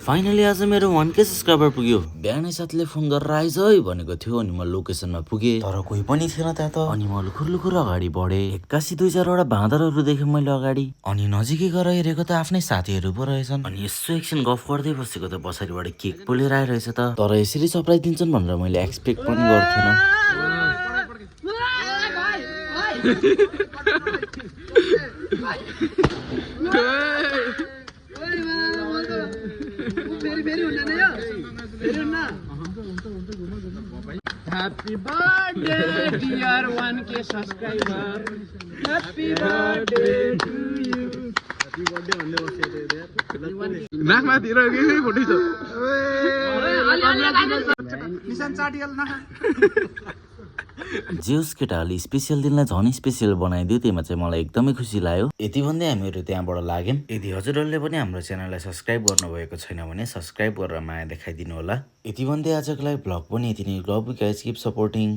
Finally आज मेरो 1K subscriber पुग्यो। बिहानै साथीले फोन गरेर आइज है भनेको थियो अनि म लोकेसनमा पुगे तर कोही पनि थिएन त्यहाँ त। अनि म लुखुर अगाडि बढे। एक्कासी 2-4 वटा बाँदरहरू देखेँ मैले अगाडि। अनि नजिकै गएर हेरेको त आफ्नै साथीहरू पो रहेछन्। अनि यसो एकछिन गफ गर्दै बसेको त पछाडिबाट केक पो लिएर आइरहेछ त। तर यसरी सरप्राइज दिन्छन् भनेर मैले एक्सपेक्ट पनि गर्थेन। Happy birthday, dear 1K subscriber. Happy birthday to you. Happy birthday. Nama tiro ke photo छ. निशान चाटियल न. जेउस केटाले स्पेशल दिनलाई झन् स्पेशल बनाइदियो। त्यसमा चाहिँ मलाई एकदमै खुसी लाग्यो। यति भन्दै हामीहरू त्यहाँबाट लाग्यौं। यदि हजुरहरूले पनि हाम्रो च्यानललाई सब्स्क्राइब गर्नुभएको छैन भने सब्स्क्राइब गरेर माया देखाइदिनु होला। यति भन्दै आजको लागि भ्लग पनि यति नै। Love you guys, keep supporting.